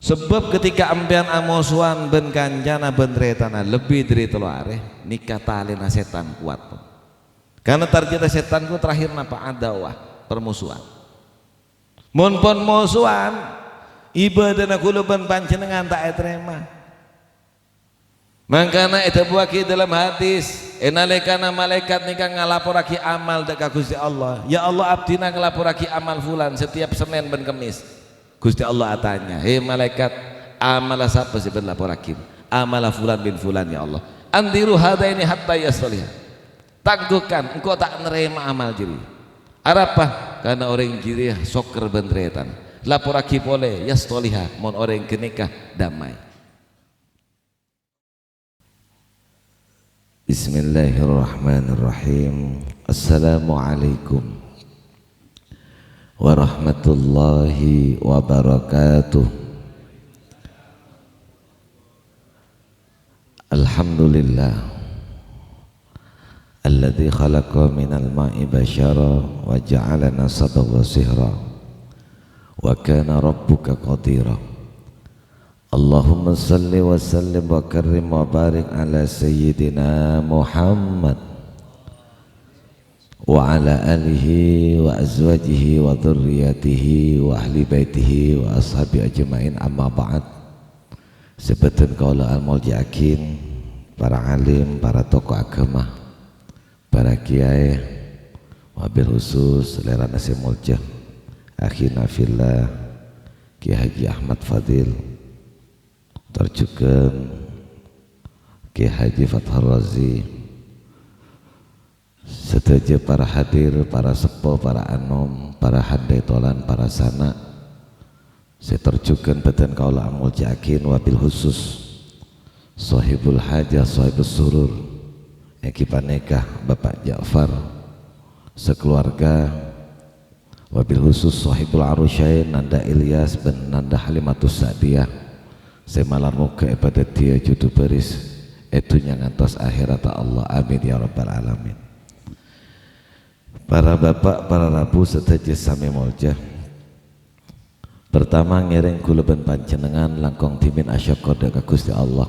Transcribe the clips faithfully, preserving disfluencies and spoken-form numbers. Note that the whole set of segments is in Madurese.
Sabâb ketika empèyan amosowan bân kancana bân tarètanna lebbi dhâri tello arè, nèka talèna sètan kowat. Karna tarjâna sètan ku terakhir napa? Adawah, permusuhan. Mon pon mosowan, ibâdâna kaulâ bân panjhennengngan ta' ètarèma. Mangkana èdhâbuwâghi è dhâlem hadis, è nalèkana malaèkat nèka ngalaporraghi amal dâ' ka Ghustè Allah, "Ya Allah, abdhina ngalaporraghi amal fulan setiap Sennèn bân Kemmès." Ghustè Allah atanya, "Hè malaèkat, amalla sapa sè bâ'na laporraghi?" "Amalla fulan bin fulan, ya Allah." "Anziru hadaini hatta yastaliha." "Tangguhkan, engko' ta' narèma amal jârèya." "Arapa?" "Karna orèng jârèya sokkèr bân tarètan." "Laporraghi polè, yastaliha, mon orèng ghânèka dâmai." Bismillahirrahmanirrahim. Assalamualaikum warahmatullahi wabarakatuh. Alhamdulillah. Alladzi khalaqa minal ma'i basyara wa ja'ala nasabahu sihra. Wa kana rabbuka qadira. Allahumma shalli wa sallim wa karrim wa barik ala sayyidina Muhammad wa ala alihi wa azwajihi wa dzurriyyatihi wa ahli baitihi wa ashabi ajma'in, amma ba'd. Sè bhâdhân kaulâ amoljâ'aghi, para alim, para tokoh agama, para kiai, wabil khusus lèrana sè molja, akhina fillah, Kiai Haji Ahmad Fadil, tor jhughân Kiai Haji Fathar Razi, sadhâjâ para hadir, para seppo, para anom, para handai tolan, para sana', sè tor jhughân bhâdhân kaulâ amoljâ'aghi, wabil khusus Sohibul Hajah, Sohibus Surur, èngghi panèka Bapak Ja'far, sakeluarga, wabil khusus Sohibul Arusyain, Nanda Ilyas bân Nanda Halimatus Sa'diyah, sè malar moghâ èpadhâddhiyâ judhu bâris è dhunnya ngantos ahèrata Allah. Amin ya rabbal alamin. Para bapa', para rabu sadhâjâ samè molja. Pertama, ngèrèng kaulâ bân panjhennengngan langkong dhimèn asokkor dâ' ka Ghustè Allah.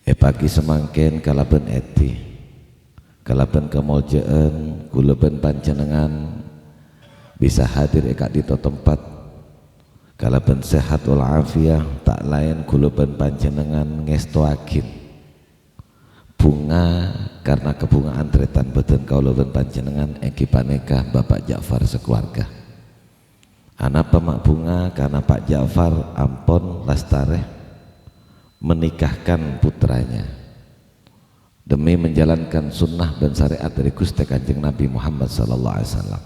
È pagi samangkèn kalabân èdhi, kalabân kamoljâ'ân, kaulâ bân panjhennengngan bisa hadir è ka'dinto tempat. Kalabân sehat wal afiyah, ta' laèn kaulâ bân panjhennengngan ngèstowaghi bhunga karna kabhunga'an tarètan bhâdhân kaulâ bân panjhennengngan, èngghi panèka Bapak Ja'far sakeluarga. Anapa ma' bhunga? Karna Pak Ja'far ampon lastarè menikahkan putranya demi menjalankan sunnah dan syariat dari Ghustè Kanjeng Nabi Muhammad sallallahu alaihi wasallam.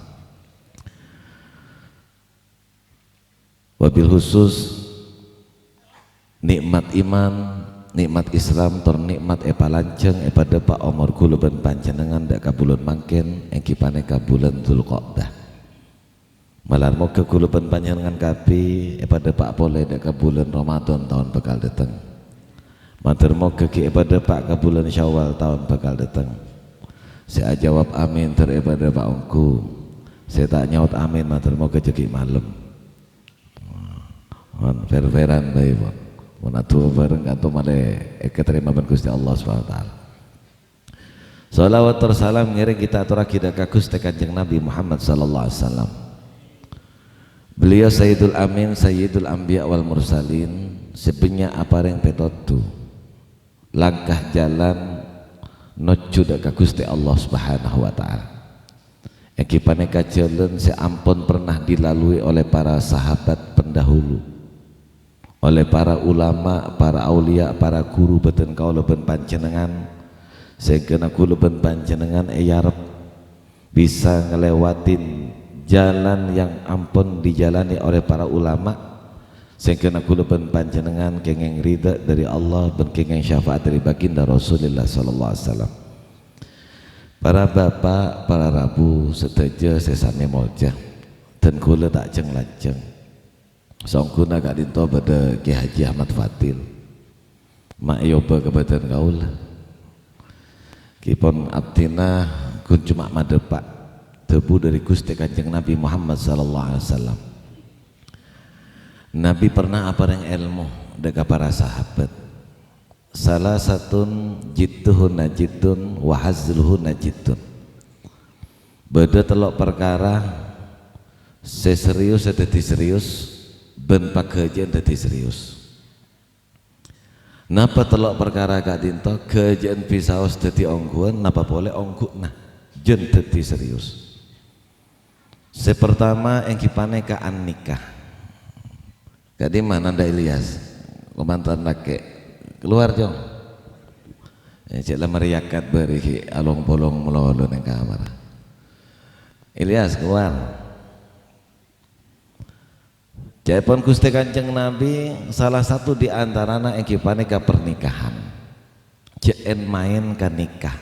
Wabil khusus, nikmat iman, nikmat Islam, tor nikmat èpalanjhâng èpadâpa' omor kaulâ bân panjhennengngan dâ' ka bulân mangkèn, èngghi panèka bulân Dzulqa'dah. Malar moghâ kaulâ bân panjhennengngan kabbhi èpadâpa' polè dâ' ka bulân Ramadan taon bhâkal dâteng. Mator moghâ ghi' èpadâpa' ka bulân Syawal taon bhâkal dâteng. Sè ajâwâb amin tor èpadâpa' ongghu. Sè ta' nyaot amin mator moghâ jhâ' ghi' malem. Mon fèr-fèran bhâi, pon. Mon adu'a bhâreng kanto malè èkatarèma bân Ghustè Allah Subhanahu wa Ta'ala. Shalawat tor salam ngèrèng kita atorraghi dâ' ka Ghustè Kanjeng Nabi Muhammad sallallahu alaihi wasallam. Beliau Sayyidul Amin, Sayyidul Anbiya wal Mursalin, sè bânnya' aparèng pètodhu langkah jhâlân nojjhu dâ' ka Ghustè Allah Subhanahu wa Ta'ala. Èngghi panèka jhâlân sè ampon pernah dilalui oleh para sahabat pendahulu, oleh para ulama, para auliya, para ghuru bhâdhân kaulâ bân panjhennengngan, sèngghâna kaulâ bân panjhennengngan èarep bisa ngalewatin jalan yang ampon dijalani oleh para ulama, sèngghâna kaulâ bân panjhennengngan kèngèng ridha dâri Allah bân kèngèng syafaat dâri Baginda Rasulullah sallallahu alaihi wasallam. Para bapa', para rabu sadhâjâ sè samè molja, dân kaulâ ta' jhâng-lanjhâng. Saongghuna ka'dinto bâdâ Kè Haji Ahmad Fadil, ma' èobâ ka bâdân kaulâ. Ghi pon abdhina ghun coma madâpa' dhâbu dâri Ghustè Kanjeng Nabi Muhammad sallallahu alaihi wasallam. Nabi pernah aparèng èlmo dâ' ka para sahabat. "Salasatun jidduhunna jiddun wa hazluhunna jiddun." Bâdâ tello' parkara sè serius sè dhâddhi serius, bân paghâjâ'ân dhâddhi serius. Napa tello' parkara ka'dinto? Ghâjâ'ân bisaos dhâddhi ongghuwân, napa polè ongghuwânna jân dhâddhi serius. Sè partama èngghi panèka an-nikah. Ka'dimma Nanda Ilyas? Kamantan lakè'. Kalowar, Cong. Eh, cè' la marè akad bâri' ghi' along-polong malolo neng kamar. Ilyas, kalowar. Ca'èpon Ghustè Kanjeng Nabi, salah satu di antarana èngghi panèka pernikahan. Jhâ' èn-maèn ka nikah.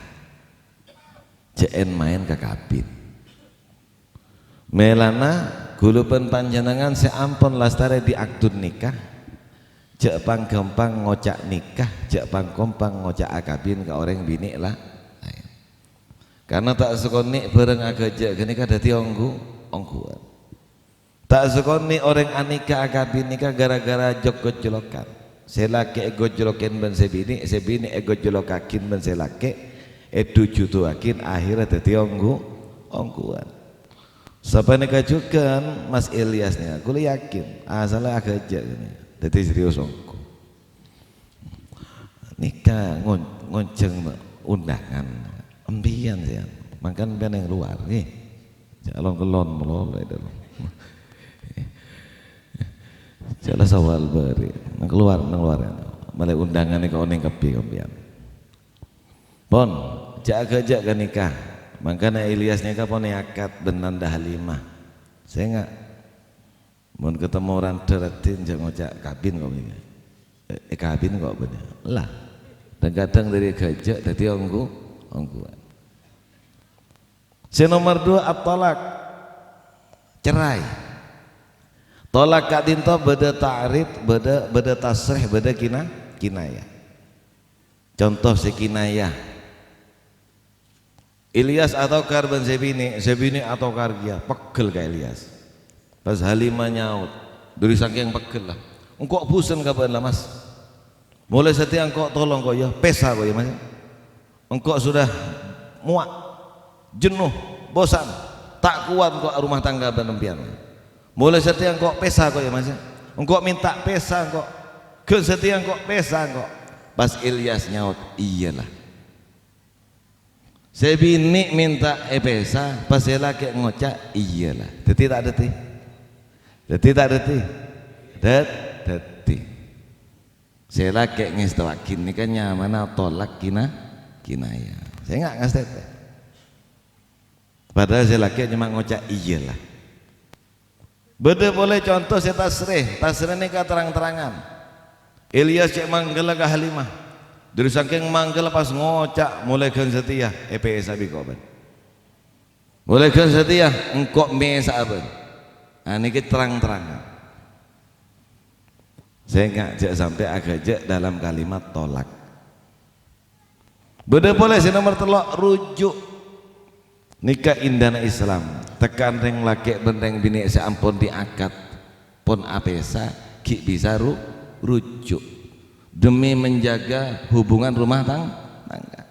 Jhâ' èn-maèn ka kabin. Mèlana, ghulâ bân panjhennengngan sè ampon lastarè di akdun nikah, jhâ' pang-ghâmpang ngoca' nikah, jhâ' pang-ghâmpang ngoca' akabin ka orèng binè' la-, laèn. Karna ta' sakonè' bhârâng aghâjâ' ghânèka dhâddhi ongghu-, ongghuwân. Ta' sakonè' orèng anikah akabin nèka ghârâ-ghârâ jok-gojlokan. Sè lakè' ègojlokè bân sè binè', sè binè' ègojlokaghi bân sè lakè', èdhu-jhudhuwaghi, ahèrra dhâddhi ongghu-, ongghuwân. Sapanèka jhughân Mas Ilyas nèka, kaulâ yakin, asalla aghâjâ' ghânèka, dhâddhi serius ongghu. Nèka ngon-, ngonjhâng undangan. Empèyan, sè, mangkana empèyan neng lowar, ngghi. Jhâ' lon-kellon malolo è dâlem. Jhâ' la sawal bâri'. Neng lowar, neng lowar. Malè undangan nèka onèng kabbhi empèyan. Pon, jhâ' aghâjâ' ghânèka. Mangkana Ilyas nèka pon èakad bân Nanda Halimah. Sènga'. Mon katemmo randhâ raddhin, jhâ' ngoca' kabin kok bânnè. Eh, eh, kabin kok bânnè. Lah, dhâng-kadhâng dâri ghâjâ' dhâddhi ongghu-, ongghuwân. Sè nomer dua, at-thalaq. Cerai. Thalaq ka'dinto bâdâ ta'rid, bâdâ, bâdâ tasrih, bâdâ kina-, kinayah. Conto sè kinayah. Ilyas atokar bân sè binè', sè binè' atokar kèya, peggel ka Ilyas. Pas Halimah nyaot, dâri sakèng peggella, "Engko' bhusen ka bâ'na la, Mas. Molaè satèya engko' tolong ko' iyâ, pèsa ko' iyâ, Mas. Engko' sudah muak, jenuh, bosan, ta' kowat engko' aromah tangga bân empèyan. Molaè satèya engko' pèsa ko' iyâ, Mas. Engko' mènta pèsa engko', ghân satèya engko' pèsa engko'." Pas Ilyas nyaot, "Iyâ la." Sè binè' mènta èpèsa, pas sè lakè' ngoca', "Iyâ la." Dhâddhi ta' dhâddhi? Dhâddhi ta' dhâddhi? Dhâd-, dhâddhi. Sè lakè' ngèstowaghi nèka nyamana tolak kina-, kinayah. Sènga' ngastètè. Padahal sè lakè' coma ngoca', "Iyâ la." Bâdâ polè conto sè tasrih, tasrih nèka terang-terangan. Ilyas cè' manggella ka Halimah. Dâri sakèng manggella pas ngoca' molaè ghân satèya èpèsa bi' ko' bân. Molaè ghân satèya engko' mèsa'a bân. Nah, nèkè terang-terangan. Sènga' jhâ' sampè' aghâjâ' dalam kalimat tolak. Bâdâ polè sè nomer tello', rujuk. Nèka indâna Islam. Tekkan rèng lakè' bân rèng binè' sè ampon diakad, pon apèsa, ghi' bisa ru-, rujuk. Demi menjaga hubungan rumah tang-, tangga.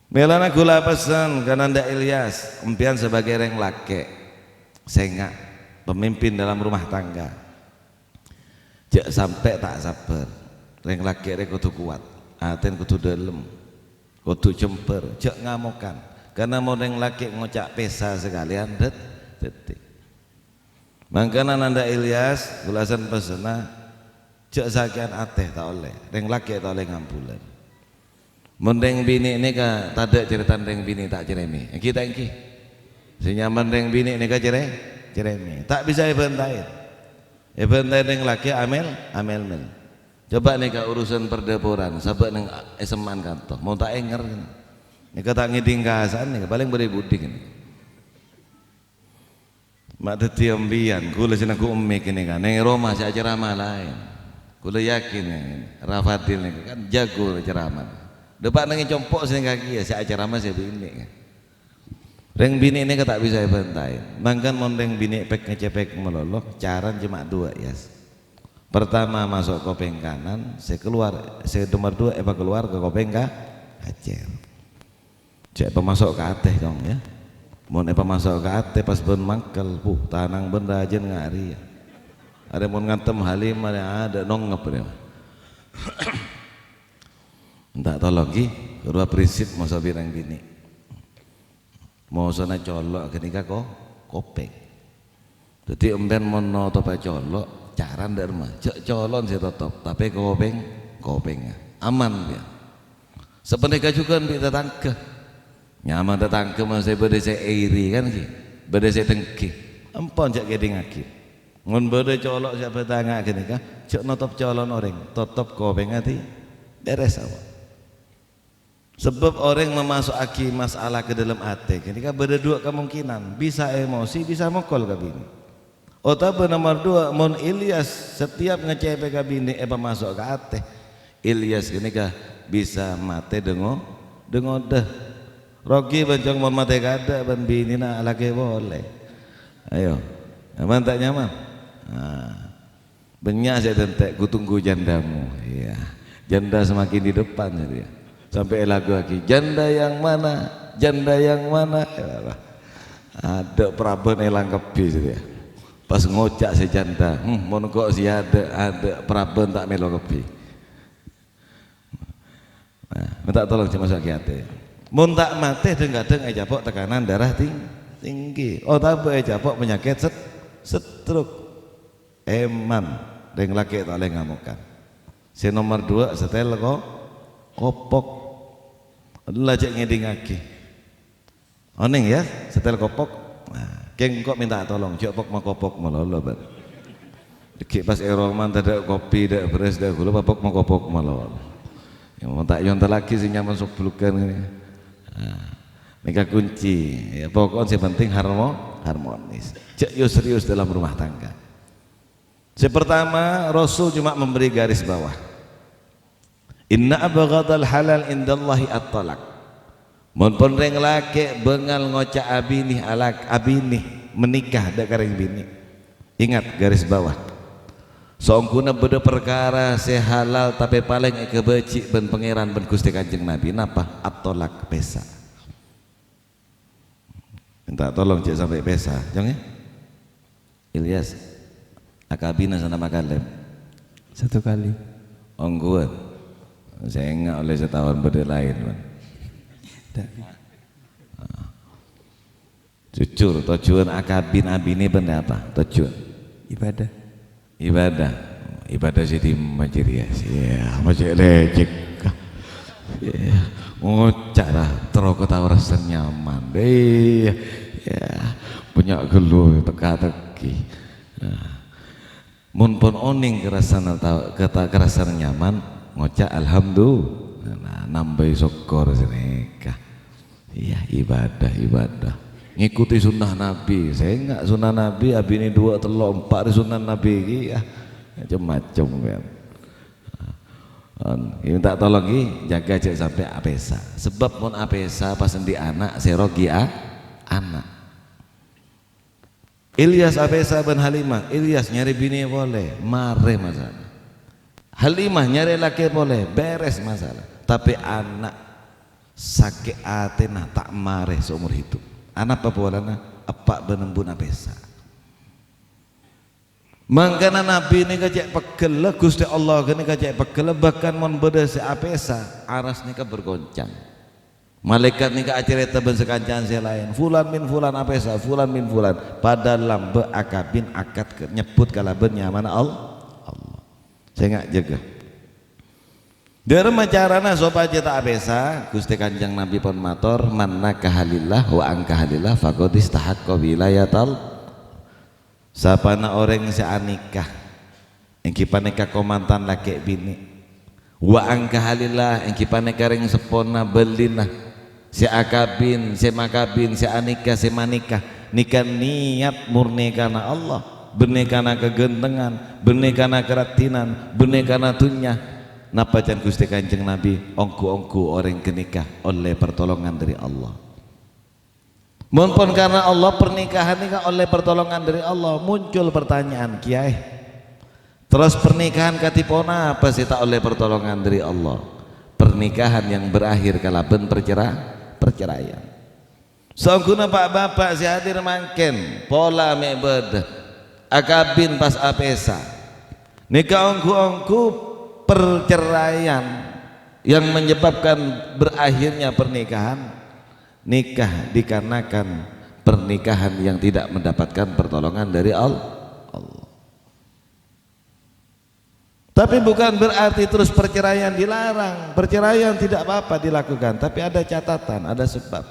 Mèlana ghulâ pessen ka Nanda Ilyas, empèyan sebagai rèng lakè', sènga', pemimpin dalam rumah tangga. Jhâ' sampè' ta' sabbhâr. Rèng lakè' rè kodhu kowat, atèn kodhu dâlem, kodhu jembhâr, jhâ' ngamokan. Karna mon rèng lakè' ngoca' pèsa sakalèyan, dhâd-, dhâddhi. Mangkana Nanda Ilyas, ghulâ pessen-pessenna, jhâ' sakè'an atè ta' ollè, rèng lakè' ta' ollè ngambulân. Mon rèng binè' nèka tadâ' carètana rèng binè' ta' cerèmè. Èngghi ta' èngghi? Sè nyamana rèng binè' nèka cerè-, cerèmè. Ta' bisa èbhântaè. Èbhântaè rèng lakè' amèl-, amèl-mèl. Coba nèka urusan perdaporan, sabâ' neng èsemman kanto. Mon ta' ènger, nèka ta' ngèdhing kasa'an nèka, palèng bâdâ è budi nèka. Ma' dhâddhi empèyan, ghulâ sè nangghu emmik nèka, neng è roma sè acerama laèn. Ghulâ yakin, Ra Fadil nèka kan jago acerama. Dâpa' neng è compo' sè nèka kèya, sè acerama sè binè'. Rèng binè' nèka ta' bisa èbhântaè. Mangkana mon rèng binè' pèk-ngècèpèk malolo, carana coma duwâ', Yas. Pertama maso' kopèng kanan, sè kalowar, sè nomer duwâ' èpakalowar ka kopèng ka-, kacèr. Jhâ' èpamaso' ka atè, Cong, ya. Mon èpamaso' ka atè pas bân mangkèl, puh, tanang bân rajâna nga' rèya. Arè mon ngantem Halimah, arè adâ' nongngep rèya. Minta tolong, ghi, rowa prinsip maso' bi' rèng binè'. Mosona colo' ghânèka ko-, kopèng. Dhâddhi, empèyan mon notobhâ colo', carana dâ' remma. Jhâ' colo'na sè totop, tapè kopèng, kopèngnga. Aman, ya. Sapanèka jhughân bi' tatangghâ. Nyaman tatangghâ mon sè bâdâ sè èri, kan, ghi? Bâdâ sè dengghi. Empon jhâ' kèdingngaghi. Mon bâdâ colo' sè abhâtangnga ghânèka, jhâ' notop colo'na orèng, totop kopèngnga, dhâddhi bèrès, apa? Sabâb orèng mamaso'aghi masalah ka dâlem atè ghânèka bâdâ duwâ' kamongkènan, bisa emosi, bisa mokol ka binè'. Otabâ nomer duwâ', mon Ilyas satèyap ngècèpè ka binè' èpamaso' ka atè, Ilyas ghânèka bisa matè dângo-, dângodâ. Rogi bân, Cong, mon matè kaadâ' bân binèna alakè polè. Ayo, nyaman ta' nyaman? Nah. Bânnya' sè èdhânte', "Ku tunggu jandamu." Iya. Janda semakin di depan, gitu ya. Sampai èlaguwaghi, "Janda yang mana? Janda yang mana?" Ya Allah. Adâ' parabân èlang kabbhi, gitu ya. Pas ngoca' sè janda, "Hmm, mon ko' sè adâ', adâ' parabân ta' mèlo kabbhi." Nah, minta tolong jhâ' maso'aghi atè. Mon ta' matè, dhâng-kadhâng ècapo' tekanan darah ting-, tinggi. Otabâ ècapo' panyakèt set-, stroke. Èman, rèng lakè' ta' ollè ngamokan. Sè nomer duwâ', setel ko-, kopok. Ella jhâ' ngèdingngaghi. Onèng, ya, setel kopok. Nah, kèng engko' minta tolong, jhâ' pok-makopok malolo, bân. Ghi' pas è roma tadâ' kopi, dâ' bherrâs, dâ' ghulâ, pok-makopok malolo. Ya, mon ta' èyontallaghi sè nyaman soblugân ngènè. Nah, nèka kunci. Ya, pokokna sè penting harmo-, harmonis. Jhâ' yo serius dalam rumah tangga. Sè pertama, Rasul cuma memberi garis bawah. "Inna abghadal halal indallahi at-thalaq." Mon pon rèng lakè' bângal ngoca' abinè alak-, abinè menikah dâ' ka rèng binè'. Ingat, garis bawah. Saongghuna bâdâ parkara sè halal tapè palèng èkabâji' bân Pangèran bân Ghustè Kanjeng Nabi. Napa? At-thalaq, pèsa. Minta tolong jhâ' sampè' pèsa, Cong, ya. Ilyas, akabina sanapa kalè? Satu kali. Ongghuwân. Sènga' ollè sataon bâdâ laèn, bân. Ndak. Jujur, tojjhuwân akabin abinè bân apa? Tojjhuwân? Ibadah. Ibadah. Ibadah sè dimma jârèya? Iyâ, ma' cè' lècèk. Iyâ, ngoca' ra, terro ka tao rassa nyaman. Iyâ, iyâ. Bânnya' ghâllu teka-teki. Nah. Mon pon onèng karassana tao, kata-, karassana nyaman, ngoca' alhamdu-, nah, nambâi sokkor sanèka. Iyâ, ibadah, ibadah. Ngèkoti sunnah Nabi. Sènga' sunnah Nabi, abinè duwâ', tello', empa' rè sunnah Nabi ghi, ya. Macem-macem, kan. Minta tolong ghi, jâgâ jhâ' sampè' apèsa. Sabâb mon apèsa pas andi' ana', sè rogi a-, ana'. Ilyas apèsa bân Halimah. Ilyas nyarè binè polè, marè masalah. Halimah nyarè lakè polè, bèrès masalah. Tapè ana' sakè' atèna ta' marè saomor hidup. Anapa polana? Eppa' bân embuna apèsa. Mangkana Nabi nèka cè' peggella, Ghustè Allah ghânèka cè' peggella, bahkan mon bâdâ sè apèsa, aras nèka bergoncang. Malaèkat nèka acarèta bân sakanca'an sè laèn, "Fulan bin fulan apèsa, fulan bin fulan." Padahal lambâ' akabin akad ke-, nyebbhut kalabân nyamana Al-, Allah. Sènga' jâgâ. Dâremma carana sopajâ ta' apèsa, Ghustè Kanjeng Nabi pon mator, "Man nakaha lillah wa ankaha lillah faqad istahaqqa wilayatal." Sapana orèng sè anikah, èngghi panèka kamantan lakè' binè'. Wa ankaha lillah, èngghi panèka rèng seppona bâlina. Sè akabin, sè makabin, sè anikah, sè manikah. Nèka niyat murni karana Allah. Bânnè karana kaghântengan, bânnè karana karattinan, bânnè karana dhunnya. Napa can Ghustè Kanjeng Nabi? Ongghu-ongghu orèng ghânèka ollè partolongan dâri Allah. Mon pon karna Allah, pernikahan nèka ollè pertolongan dâri Allah. Muncul pertanyaan, "Kèyaè, terros pernikahan kadhi ponapa sè ta' ollè pertolongan dâri Allah?" Pernikahan yang berakhir kalabân percera-, perceraian. Saongghuna pa'-bapa' sè hadir mangkèn, pola mè' bâdâ, akabin pas apèsa. Nèka ongghu-ongghu perceraian yang menyebabkan berakhirnya pernikahan, nikah dikarenakan pernikahan yang tidak mendapatkan pertolongan dari Al-, Allah. Tapi bukan berarti terus perceraian dilarang. Perceraian tidak apa-apa dilakukan, tapi ada catatan, ada sebab.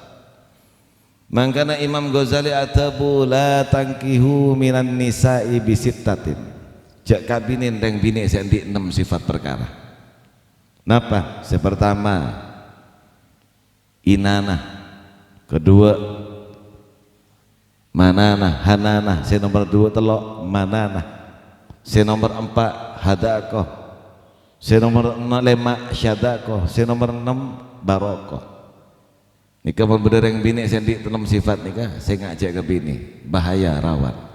Mangkana Imam Ghazali adhâbu, "La tankihu minan nisa'i bisittatin." Jhâ' kabinèn rèng binè' sè andi' ennem sifat perkara. Napa? Sè pertama, inanah. Kedua, mananah, hananah. Sè nomor dua tello', mananah. Sè nomor empa', hadakoh. Sè nomor enna-, lèma', syadakoh. Sè nomor ennem, barokoh. Nèka mon bâdâ rèng binè' sè andi' ennem sifat nèka, sènga' jhâ' kabinè. Bahaya, rawan.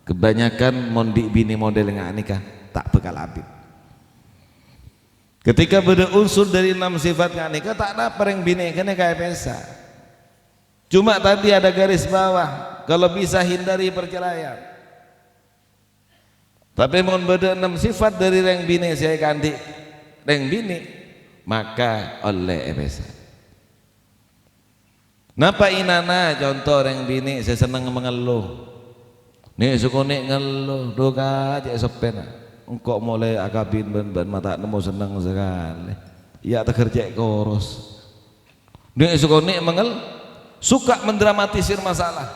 Kebanyakan mon andi' binè model nga' nèka, ta' bhâkal abit. Ketika bâdâ unsur dâri ennem sifat nga' nèka, ta' napa rèng binè' ghânèka èpèsa. Cuma tadi ada garis bawah, kalau bisa hindari perceraian. Tapè mon bâdâ ennem sifat dâri rèng binè' sè èkaandi' rèng binè', maka ollè èpèsa. Napa inanah? Conto rèng binè' sè senneng mangello. Nè' sakonè' ngello, dhu kacè' seppèna. Engko' molaè akabin bân bâ'na ma' ta' nemmo senneng sakalè. Iyâ teggher cè' koros. Nè' sakonè' mangel-, suka mendramatisir masalah.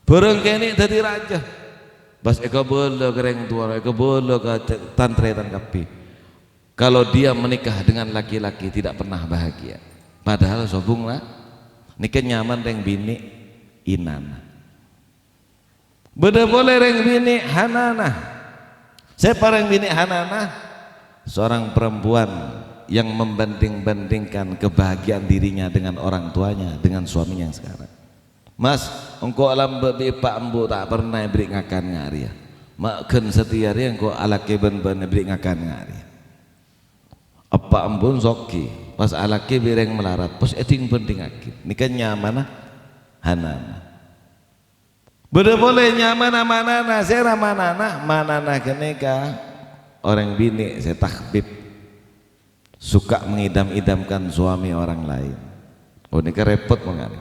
Bârâng kènè' dhâddhi rajâ. Pas èkabâlâ ka rèng towa, èkabâlâ ka ce-, tan-tarètan kabbhi. Kalau dia menikah dengan laki-laki tidak pernah bahagia. Padahal sobung la-, nèka nyamana rèng binè' inanah. Bâdâ polè rèng binè' hananah. Sèpa rèng binè' hananah? Seorang perempuan yang membanding-bandingkan kebahagiaan dirinya dengan orang tuanya, dengan suaminya yang sekarang. "Mas, engko' alambâ' bi' eppa' embu' ta' pernah èberri' ngakan nga' rèya. Ma' ghân satèya rèya engko' alakè bân bâ'na èberri' ngakan nga' rèya." Eppa' embu'na soghi, pas alakè bi' rèng malarat, pas èding-bhândingngaghi. Nèka nyamana hananah. Bâdâ polè nyamana mananah, sèra mananah, mananah ghânèka orèng binè' sè takhbib, suka mengidam-idamkan suami orang lain. Oh, nèka rèpot mangkana.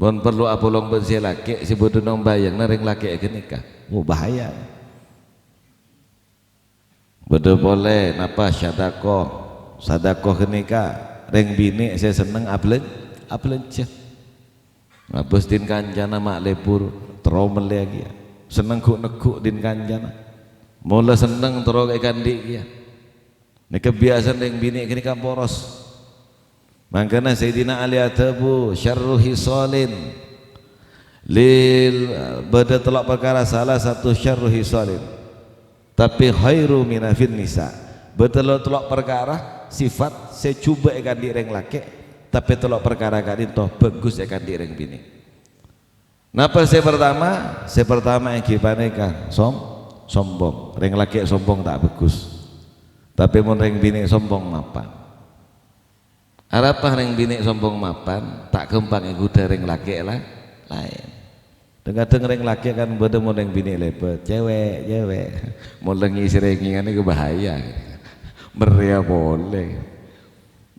Mon parlo apolong bân sè lakè', sè bâdâ neng bâjâna rèng lakè' ghânèka. Oh, bahaya. Bâdâ polè, napa, sadakoh. Sadakoh ghânèka rèng binè' sè senneng abhâlân-, abhâlânjhâ. Ngabâs dhin kancana ma' lebur, terro mellèya kèya. Senneng ghu'-negghu' dhin kancana. Mola senneng terro èkaandi' kèya. Nèka biyasana rèng binè' ghânèka poros. Mangkana Sayyidina Ali adhâbu, "Syarru hisalin lil," bâdâ tello' parkara, salah satu syarru hisalin. Tapè khairu mina fin nisa. Bâdâ lo-, tello' parkara sifat sè jhubâ' èkaandi' rèng lakè', tapè tello' parkara ka'dinto bhâghus èkaandi' rèng binè'. Napa sè partama? Sè partama èngghi panèka som-, sombong. Rèng lakè' sombong ta' bhâghus. Tapè mon rèng binè' sombong mapan. Arapa rèng binè' sombong mapan, ta' ghâmpang èghuda rèng lakè' la-, laèn. Dhâng-kadhâng rèng lakè' kan bâdâ mon rèng binè' lèbât, "Cewek, cewek." Mon lèngè sèrèngèngan nèko bahaya. Mèrrèya polè.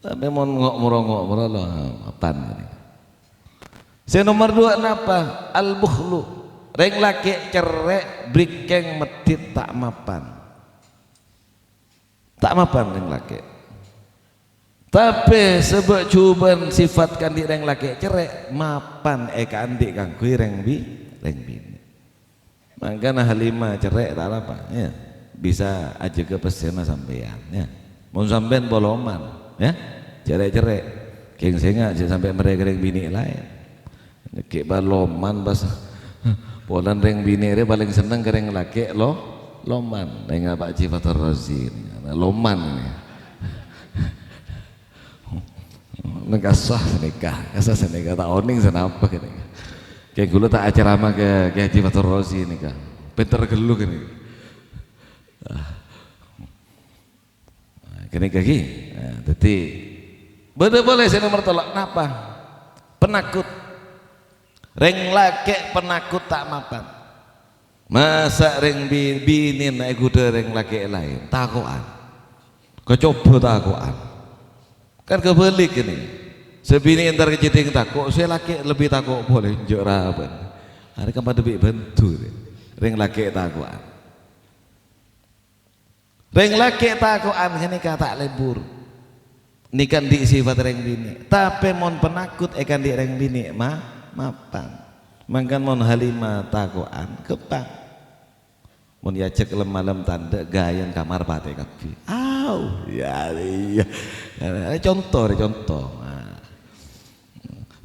Tapè mon ngo'-, moro-ngo'moro lo, mapan. Sè nomer duwâ' napa? Al-bukhlu. Rèng lakè' cerrè', bhârikèng, meddhit, ta' mapan. Ta' mapan rèng lakè'. Tapè sabâ' jhubâ'ân sifat kaandi' rèng lakè' cerrè', mapan èkaandi' kaangghuy rèng bi-, rèng binè'. Mangkana Halimah cerrè' ta' arapa, ya. Bisa ajâgâ pèssèna sampèyan, ya. Mon sampèyan poloman, ya. Cerrè'-cerrè'. Kèng sènga' jhâ' sampè' mèrrè ka rèng binè' laèn. Ghi' pas loman pas. Polana rèng binè' rè palèng senneng ka rèng lakè' lo-, loman. Nèng apa Haji Fathur Razi. Loman. Nèng kasah sanèka, kasah sanèka, ta' onèng sanapa kènè. Kaulâ ta' acaramah ka Kè Haji Fathur Rozi nèka. Pènter ghâllu kènè. Ah. Nah, kènè kaghi. Nah, dhâddhi bâdâ polè sè nomer tello', napa? Penakut. Rèng lakè' penakut ta' mapan. Masa' rèng bi-, binèna èghudhâ rèng lakè' laèn? Tako'an. Kacobâ tako'an. Kan kabhâlik kènè. Sè binè' entar ka jhâdhing tako', sè lakè' lebbi tako' polè, enjâ' rabân. Arèya kan padâ bi' bhându, rè. Rèng lakè' tako'an. Rèng lakè' tako'an ghânèka ta' lebur. Nèka andi' sifat rèng binè'. Tapè mon penakut èkaandi' rèng binè', ma-, mapan. Mangkana mon Halimah tako'an, ghâmpang. Mon èajhâk lem-malem tandhâ, ghâjâna kamar patè kabbhi. Au, ya, iyâ. Conto, rè, conto. Nah.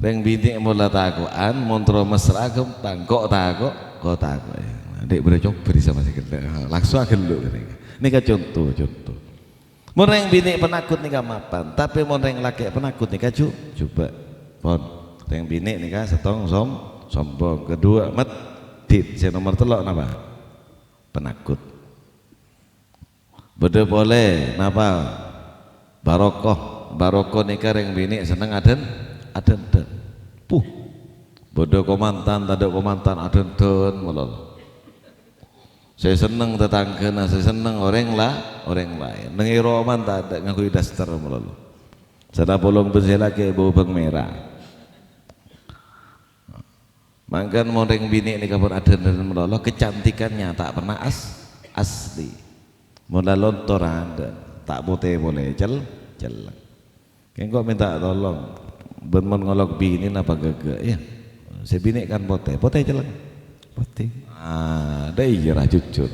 Rèng binè' mon la tako'an, mon terro mesra'a ghâmpang. Kok tako'? Kok tako'. Nah, dek bro coba di sama si ghellâ'. Langsung aghellâ' ghânèka. Nèka conto, conto. Mon rèng binè' penakut nèka mapan, tapè mon rèng lakè' penakut nèka ju-, jhubâ'. Pon. Rèng binè' nèka sèttong som-, sombong, kedua medhit, sè nomer tello' napa? Penakut. Bâdâ polè napa? Baroko. Baroko nèka rèng binè' senneng adhân-, adhândhân. Puh. Bâdâ kamantan, tadâ' kamantan adhândhân malolo. Sè senneng tatangghâna, sè senneng orèng la-, orèng laèn. Neng è romana tadâ' ngangghuy daster malolo. Sè tapolong bân sè lakè' bâu bhâng mèra. Mangkana mon rèng binè' nèka pon adhândhân malolo, kecantikannya tak pernah as-, asli. Mon la lontor adhândhân, ta' potè polè, cel-, cellèng. Kèng engko' mènta tolong, bân mon ngolok binè napa ghâghâ, yâ? Sè binè' kan potè, potè cellèng. Potè. Ah, dâ' iyâ ra jujur.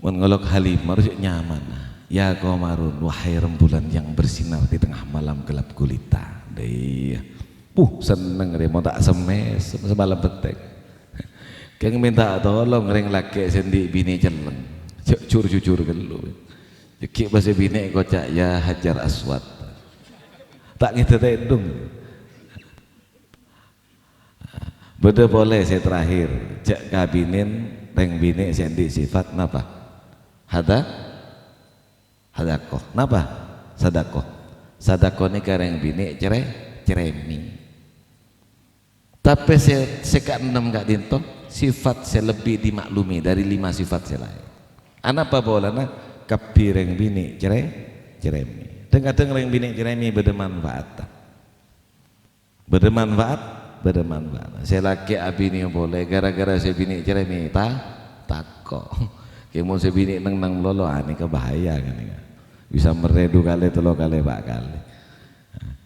Mon ngolok Halimah, harus nyaman. "Ya qamarun, wahai rembulan yang bersinar di tengah malam gelap gulita." Dâ' iyâ. Puh, senneng rè, mon ta' semmès, semmès malem pettek. Kèng mènta tolong rèng lakè' sè andi' binè cellèng. Jhâ' jur-jujur ghâllu. Ghi' pas sè binè' koca', "Ya Hajar Aswad." Ta' ngèdhâ tèdung. Bâdâ polè sè terakhir, jhâ' kabinèn rèng binè' sè andi' sifat napa? Hada-, hadako. Napa? Sadako. Sadako nèka rèng binè' cerè-, cerèmè. Tapè sè, sè kaennem ka'dinto, sifat sè lebbi dimaklumi dâri lima sifat sè laèn. Anapa polana? Kabbhi rèng binè' cerè-, cerèmè. Dhâng-kadhâng rèng binè' cerèmè bâdâ manfaatta. Bâdâ manfaat, bâdâ manfaat. Sè lakè' abinèa polè, gara-gara sè binè' cerèmè ta-, tako'. Kèng mon sè binè' neng-neng malolo, anèka bahaya ghânèka. Bisa merrè du kalè, tello kalè, pa' kalè.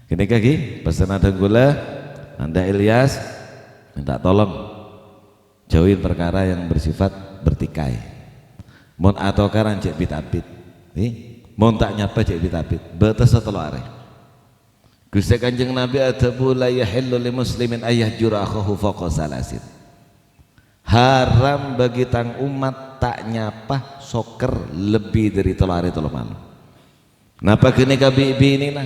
Ghânèka ghi, pesenna dhâng kaulâ, Nanda Ilyas, minta tolong jauhin perkara yang bersifat bertikai. Mon atokaran jhâ' bit-abit. Ghi? Mon ta' nyapa jhâ' bit-abit. Bâtessa tello arè. Ghustè Kanjeng Nabi adhâbu, "La yahillu li muslimin ayyahjura akhahu fawqa salasin." Haram bagi tang umat ta' nyapa sokèr lebbi dâri tello arè tello malem. Napa ghânèka bi' binèna?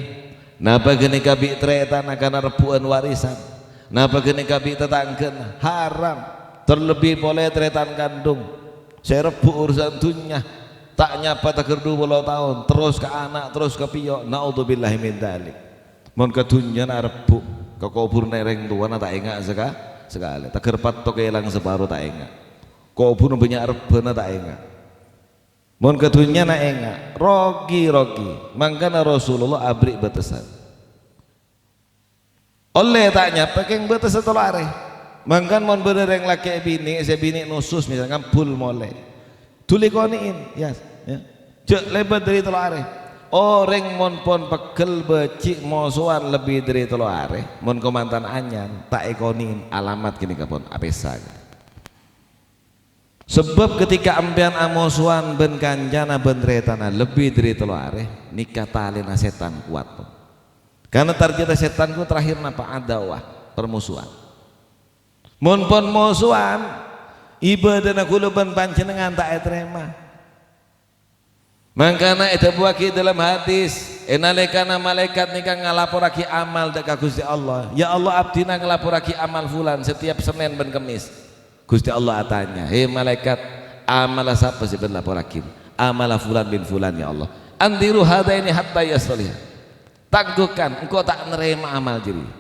Napa ghânèka bi' tarètanna kana' rebbhu'ân warisan? Napa ghânèka bi' tatangghâna? Haram. Terlebbi polè tarètan kandung. Sè rebbhu' urusan dhunnya. Ta' nyapa taghâr du polo taon, terros ka ana', terros ka pèyo'. Na'udzubillahi min dzalik. Mon ka dhunnyana arebbhu', ka kobhurânna rèng towana ta' enga' saka-, sakalè. Taghâr patto kèlang saparo ta' enga'. Kobhurânna bânnya' rebbhâna ta' enga'. Mon ka dhunnyana enga', rogi-rogi. Mangkana Rasulullah aberri' bâtesan. Ollè ta' nyapa kèng bâtessa tello arè. Mangkana mon bâdâ rèng lakè' binè', sè binè' nosos misal ngambul molè. Dulih konè'è, ya, ya. Jhâ' lèbât dâri tello arè. Orèng mon pon pegghel bâji' mosowan lebbi dâri tello arè, mon kamantan anyar, ta' èkonè'è alamat ghânèka pon apèsa. Sabâb ketika empèyan amosowan bân kancana bân tarètanna lebbi dâri tello arè, nèka talèna sètan kowat. Karna tarjâna sètan ku terakhir napa? Adawah, permusuhan. Mon pon mosowan, ibâdâna kaulâ bân panjhennengngan ta' ètarèma. Mangkana èdhâbuwaghi dâlem hadis, È nalèkana malaèkat nèka ngalaporraghi amal dâ' ka Ghustè Allah, "Ya Allah, abdhina ngalaporraghi amal fulan setiap Sennèn bân Kemmès." Ghustè Allah atanya, "Hè malaèkat, amalla sapa sè bâ'na laporraghi?" "Amalla fulan bin fulan, ya Allah." "Andziru hadaini hatta yastaliha." "Tangguhkan, engko' ta' narèma amal jârèya."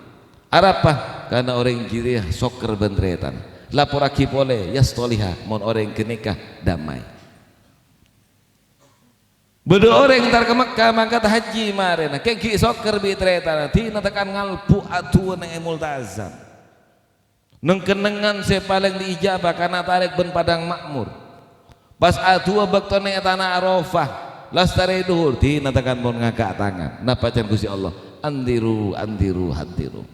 "Arapa?" "Karana orèng jârèya sokker bân tarètan." "Laporraghi polè, yastaliha, mon orèng ghânèka damai." Bâdâ orèng entar ka Mekkah mangkat hajji marèna, kèng ghi' sokker bi' tarètanna, dina tekan ngalbu' adu'a neng è Multazam. Neng kennengngan sè palèng diijabah kana tarèk bân Padang Ma'mur. Pas adu'a bâkto neng è tana Arafah, lastarè dhuhur, dina tekan mon ngangka' tangan. Napa can Ghustè Allah? "Andziru, andziru, andziru."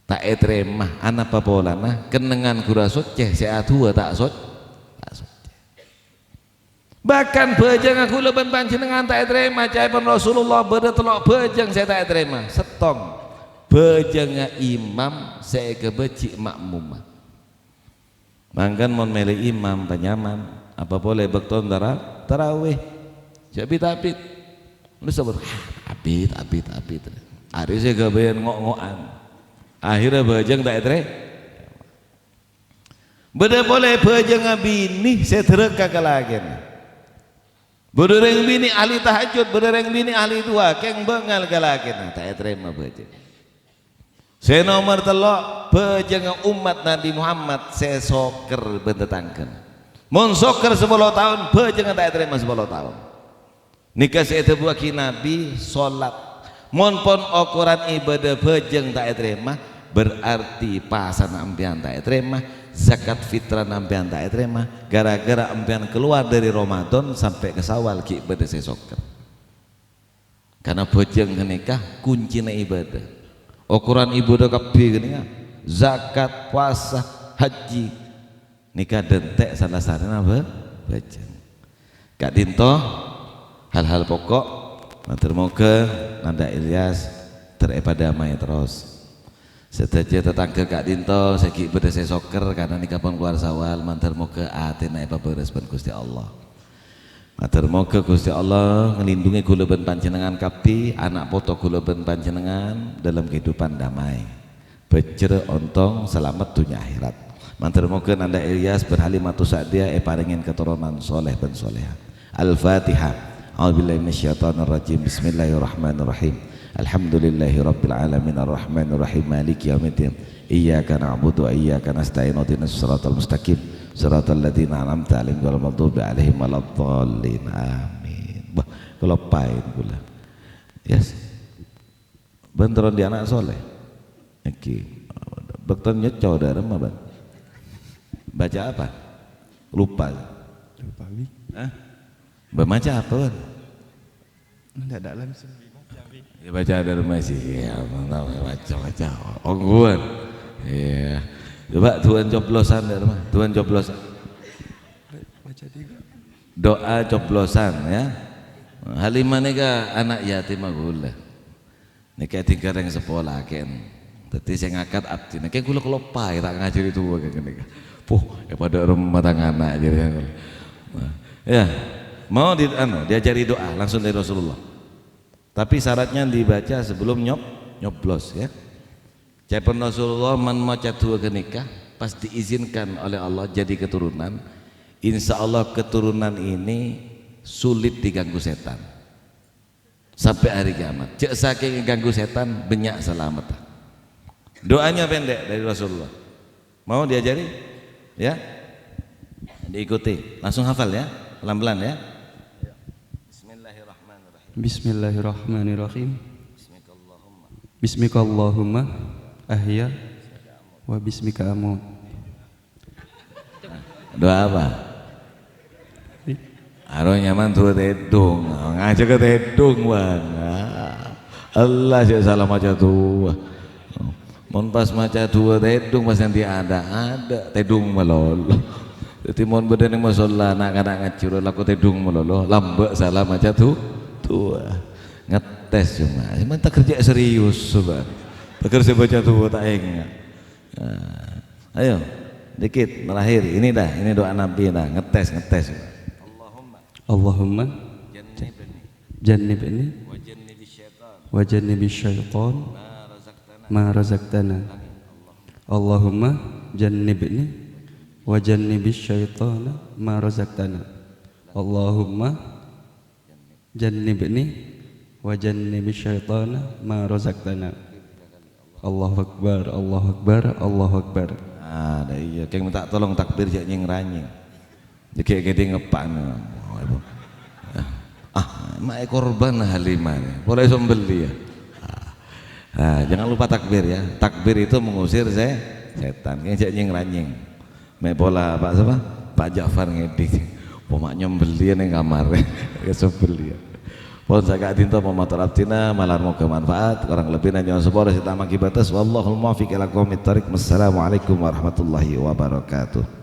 Ta' ètarèma, anapa polana? Kennengngan ghuru soccè, sè adu'a ta' soc-, ta' soccè. Bahkan bhâjângnga kaulâ bân panjhennengngan ta' ètarèma, ca'èpon Rasulullah bâdâ tello' bhâjâng sè ta' ètarèma. Sèttong, bhâjângnga imam sè èkabâji' ma'mumma. Mangkana mon mèlè imam panyaman, apa polè bâkto tara-, tarawih. Jhâ' bit-abit. Lu sabâr, ah, abit, abit, abit. Arè sè ghâbâyân ngo'-ngo'an. Akhirnya bhâjâng ta' ètarè-, Bâdâ polè bhâjângnga binè sè dârâka ka lakèna. Bâdâ rèng binè ahli tahajjud, bâdâ rèng binè ahli du'a, kèng bângal ka lakèna, ta' ètarèma bhâjâng. Sè nomer tello', bhâjângnga ommat Nabbhi Muhammad sè sokker bân tatangghâna. Mon sokker sapolo taon, bhâjângnga ta' ètarèma sapolo taon. Nèka sè èdhâbuwâghi Nabbhi, solat. Mon pon okoran ibâdâ bhâjâng ta' ètarèma, berarti pasana empèyan ta' ètarèma, zakat fitrana empèyan ta' ètarèma, gara-gara empèyan kalowar dâri Ramadan sampè' ka Syawal ghi' bâdâ sè sokker. Karana bhâjâng ghânèka kuncina ibâdâ. Okoran ibâdâ kabbhi ghânèka, zakat, powasa, hajji. Nèka dântè' sala sarèna bhâ-, bhâjâng. Ka'dinto hal-hal poko', mator moghâ Nanda Ilyas ter-, èpadâmai terros. Sadhâjâ tatangghâ ka'dinto sè ghi' bâdâ sè sokker karana nèka pon kalowar Syawal, mator moghâ atèna èpabârâs bân Ghustè Allah. Mator moghâ Ghustè Allah ngelindungi kaulâ bân panjhennengngan kabbhi, ana' poto kaulâ bân panjhennengngan dalam kehidupan damai. Bhâjjhrâ ontong salamet dhunnya akhèrat. Mator moghâ Nanda Ilyas bân Halimatus Sa'diyah èparèngè katoronan soleh bân soleha. Al-Fatihah. A'udzubillahi minasyaitonirrajim. Bismillahirrahmanirrahim. Alhamdulillahirabbil alamin, arrahmanirrahim, maliki yaumiddin. Iyyaka na'budu wa iyyaka nasta'in. Ihdinas siratal mustaqim. Siratal ladzina an'amta 'alaihim ghairil maghdubi 'alaihim waladdallin. Amin. Wah, kaloppaèn kaulâ. Yes. Bân terro andi' ana' soleh. Èngghi. Bâkto nyocco dâ' remma, Bân? Baca apa? Lupa. Lupa, Bi. Hah? Bân maca apa, Bân? Enggak, enggak langsung. Ya, baca dâ' remma sih. Ya, mantap, baca, baca. Ongguan. Iya. Coba tuan coblosan dâ' remma. Tuan coblosan. Baca tiga. Doa coblosan, ya. Halimah nèka ana' yatim kaulâ. Nèka èdingghâr rèng seppo lakèn. Dhâddhi sè ngakat abdhina. Kèng kaulâ kaloppaè ta' ngajhâri du'a kèng nèka. Puh, è padâ remma tang ana' jârèya. Nah, ya. Mau di, anu, diajari doa langsung dari Rasulullah. Tapi syaratnya dibaca sebelum nyob-, nyoblos, ya. Ca'èpon Rasulullah, "Man maca du'a ghânèka, pas diizinkan oleh Allah jadi keturunan, insya Allah keturunan ini sulit diganggu setan." Sampai hari kiamat. Jhâ' sakèng èganggu setan, bânnya' salamet. Doanya pendek dari Rasulullah. Mau diajari? Ya? Diikuti. Langsung hafal ya. Pelan-pelan ya. Bismillahirrahmanirrahim. Bismillahirrahmanirrahim. Bismikallahumma. Bismikallahumma ahya wa bismika amut. Doa apa? Aro nyaman du'a tèdung. Ngajhâk tèdung, Bang. Ah. Allah sè salah maca du'a. Mon pas maca du'a tèdung, pas nanti ada, ada tèdung malolo. Dhâddhi mon bâdâ neng mosolla, na'-kana' ngajhi, lako tèdung malolo, lambâ' salah maca du-, du'a. Ngetes cuma. Cuma ta' kerja serius, coba. Ta' kerja baca du'a, ta' enga'. Nah, ayo, dikit, terakhir. Ini dah, ini doa Nabi dah. Ngetes, ngetes. Allahumma. Allahumma. Jannibni. Jannibni wa jannibish syaitan ma razaqtana. Allahumma jannibni wa jannibish syaitana ma razaqtana. Allahumma jannibni wa jannibish syaitana ma razaqtana. Allahu Akbar, Allahu Akbar, Allahu Akbar. Ah, dah iya, keng minta tolong takbir jak nyeng ranyeng. Jek kedi ngepan. Ah, mae korban Halimah ni. Boleh sembeli ya. Ah, jangan lupa takbir ya. Takbir itu mengusir se setan. Keng jak nyeng ranyeng. Mek pola Pak sapa? Pak Ja'far ngedhing. Poma nyembeli ning kamar. Ya sembeli ya. Pon saka dinto pematur abdina malar moga manfaat, kurang lebih nyo'on sepuro sita manggi bates. Wallahul muwaffiq ila aqwamit thariq. Wassalamualaikum warahmatullahi wabarakatuh.